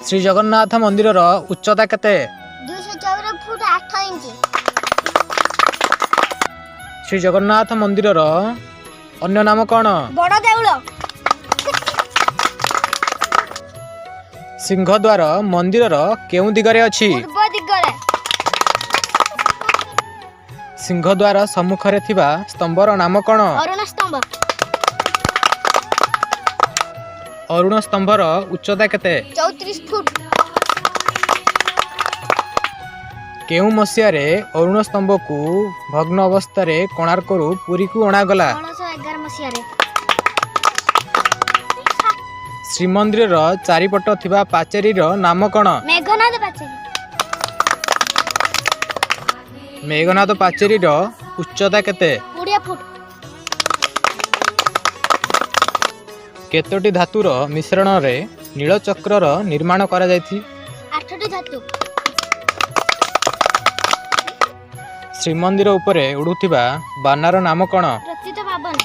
ଶ୍ରୀ ଜଗନ୍ନାଥ ମନ୍ଦିରର ଉଚ୍ଚତା କେତେ? 214 ଫୁଟ 8 ଇଞ୍ଚ। ଶ୍ରୀ ଜଗନ୍ନାଥ ମନ୍ଦିରର ଅନ୍ୟ ନାମ କ'ଣ? ବଡ଼ ଦେଉଳ। ସିଂହଦ୍ୱାର ମନ୍ଦିରର କେଉଁ ଦିଗରେ ଅଛି? ପୂର୍ବ ଦିଗରେ। ସିଂହଦ୍ୱାର ସମ୍ମୁଖରେ ଥିବା ସ୍ତମ୍ଭର ନାମ କ'ଣ? ଅରୁଣ ସ୍ତମ୍ଭ। ଅରୁଣ ସ୍ତମ୍ଭର ଉଚ୍ଚତା କେତେ? 34 ଫୁଟ। କେଉଁ ମସିହାରେ ଅରୁଣ ସ୍ତମ୍ଭକୁ ଭଗ୍ନ ଅବସ୍ଥାରେ କୋଣାର୍କରୁ ପୁରୀକୁ ଅଣାଗଲା? 1611 ମସିହାରେ। ଶ୍ରୀମନ୍ଦିରର ଚାରିପଟ ଥିବା ପାଚେରୀର ନାମ କ'ଣ? ମେଘନାଦ ପାଚେରୀ। ମେଘନାଦ ପାଚେରୀର ଉଚ୍ଚତା କେତେ? 20 ଫୁଟ। କେତୋଟି ଧାତୁର ମିଶ୍ରଣରେ ନୀଳଚକ୍ରର ନିର୍ମାଣ କରାଯାଇଛି? ଆଠଟି ଧାତୁ। ଶ୍ରୀମନ୍ଦିର ଉପରେ ଉଡ଼ୁଥିବା ବାନାର ନାମ କ'ଣ? ପତିତ ପାବନ।